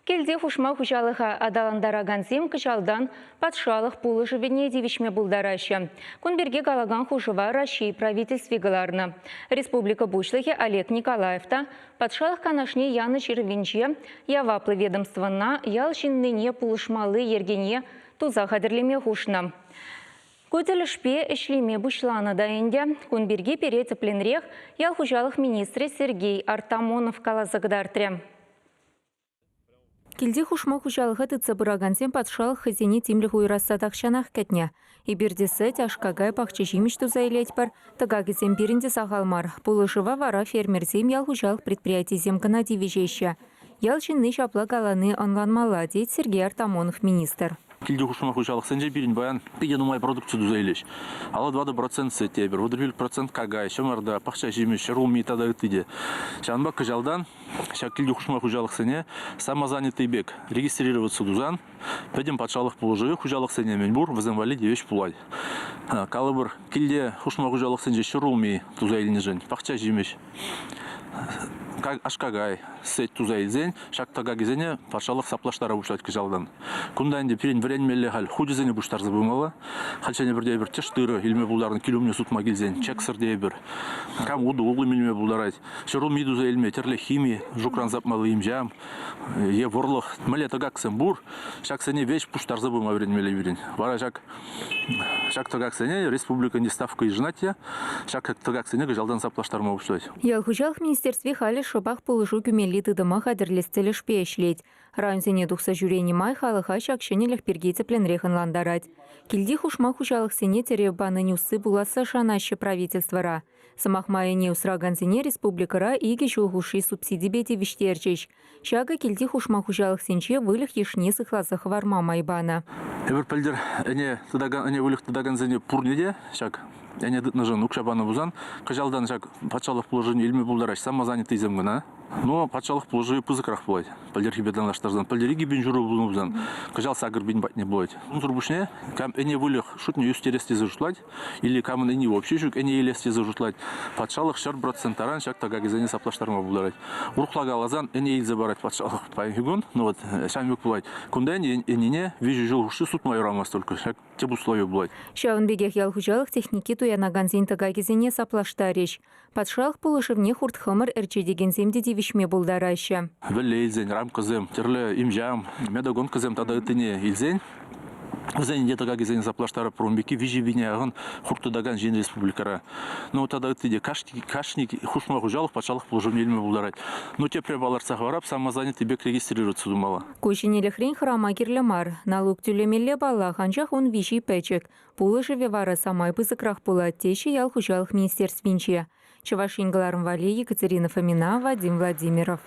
Килти хушма хуҫалӑха аталантаракансем кӑҫалтан патшалӑх пулӑшӑвне тивӗҫме пултараҫҫӗ. Кун пирки калакан хушӑва Раҫҫей Правительстви кӑларнӑ. Республика Пуҫлӑхӗ Олег Николаев та Патшалӑх Канашне янӑ ҫырӑвӗнче яваплӑ ведомствӑна ял ҫыннине пулӑшмалли йӗркене туса хатӗрлеме хушнӑ. Ку тӗлӗшпе ӗҫлеме пуҫланӑ та ӗнтӗ. Кун пирки пире тӗплӗнрех ял хуҫалӑх министрӗ Сергей Артамонов каласа кӑтартрӗ. Килти хушма хуҫалӑха тытса пыракансем патшалӑх хӑйсене тимлӗх уйӑрасса тахҫанах кӗтнӗ. Эпир те сӗт, аш-какай, пахча ҫимӗҫ туса илетпӗр. Тӑкакӗсем пирӗн те сахал мар. Пулӑшӑва вара фермерсем, ял хуҫалӑх предприятийӗсем кӑна тивӗҫеҫҫӗ. Ял ҫынни ҫапла калани ӑнланмалла, тет Сергей Артамонов министр. Килти хушма хуҫалӑхсенче пирӗн паян питӗ нумай продукци туса илӗҫ. 54% сӗт тепӗр, 35% какай, ҫӑмарта, пахча ҫимӗҫ, ҫӗрулми тата ытти те. Ҫавӑнпа кӑҫалтан ҫак килти хушма хуҫалӑхсене самозанятый пек регистрироваться тусан пӗтӗм патшалӑх пулӑшӑвӗ хуҫалӑхсене мӗн пур вӗсем валли тивӗҫ пулать. Калӑпӑр, килте хушма хуҫалӑхсенче ҫӗрулми туса илнӗшӗн пахча ҫимӗҫ, аш-какай, сӗт туса илсен ҫак тӑкакӗсене патшалӑх саплаштара пуҫлать кӑҫалтан. Кунта ӗнтӗ пирӗн вӗренмелле халь хучӗсене пуҫтарса пымалла. Халь ҫӗнӗ пӗрте эпир тӗш тырӑ илме пултарнӑ кил умне сутма килсен чексӗр те эпир. Кам утӑ улӑм илме пултарать. Ҫӗрулми туса илме тӗрлӗ хими, жукран сапмалли им-ҫам е вӑрлӑх, мӗнле тӑкаксем пур, ҫаксене веҫ пуҫтарса пыма вӗренмелле пирӗн. Вара ҫак ҫак тӑкаксене республикӑн ставка йышӑнать те, ҫак тӑкаксене кӑҫалтан саплаштарма пуҫлать. Ял хуҫалӑх министерстви халӗ шӑпах пулӑшу кӳмелли тытӑма хатӗрлес тӗлӗшпе ӗҫлет. Районсене тухса ҫӳренӗ май халӑха ҫак ҫӗнӗлӗх пирки тӗплӗнрех ӑнлантарать. Килти хушма хуҫалӑхсене тӗрев панин усси пуласса шанаҫҫӗ правительствӑра. Сӑмах май, ӗне усракансене республикӑра икӗ ҫул хушши субсидипе тивӗҫтерчӗҫ. Ҫакӑ килти хушма хуҫалӑхсенче выльӑх йышне сыхласа хӑварма май панӑ. Эпир пӗлтӗр ӗне тытакан, ӗне выльӑх тытакансене пурне те ҫак ӗне тытнӑшӑн укҫа панӑ пулсан, кӑҫалтан ҫак патшалӑх пулӑшӑвне илме пултараҫҫӗ самозанятыйсем кӑна. Но патшалӑх пулӑшӑвӗ пысӑкрах пулать. Пӗлтӗрхипе танлаштарсан, пӗлтӗр 2 000 ҫурӑ пулнӑ пулсан, кӑҫал 8 000 патне пулать. Унсӑр пуҫне кам ӗне выльӑх шутне ӳстерес тесе шутлать, или камӑн ӗни вообще ҫук, ӗне илес тесе шутлать, патшалӑх 100% таран ҫак тӑкакӗсене саплаштарма пултарать. Урӑхла каласан, ӗне илсе парать патшалӑх паянхи кун, ну вот ҫавӑн пек пулать. Кунта ӗнене виҫӗ ҫул хушши сутма юрамасть только, ҫак тӗп услови пулать. Ҫавӑн пекех ял хуҫалӑх техники туянакансен тӑкакӗсене саплаштарӗҫ. Патшалӑх пулӑшӑвне хурт-хӑмӑр ӗрчетекенсем те тивӗҫме пултараҫҫӗ. Вӗлле илсен, рамкӑсем, тӗрлӗ им-ҫам, медогонкӑсем тата ыттине илсен, вӗсен те тӑкакӗсене саплаштарӑп ун пекки виҫӗ пине яхӑн хурт тытакан ҫын республикӑра. Ну, тата ытти те кашни, кашни хушма хуҫалӑх патшалӑх пулӑшӑвне илме пултарать. Ну, тепре палӑртса хӑварап, самозанятый пек регистрироваться тумалла. Ку ҫӗнӗлӗхрен хӑрама кирлӗ мар. Налук тӳлемелле паллах, анчах ун виҫи пӗчӗк. Пулӑшӑвӗ вара самай пысӑкрах пулать, теҫҫӗ ял хуҫалӑх министерствинче. Чӑваш Ен кӑларӑм валли Екатерина Фомина, Вадим Владимиров.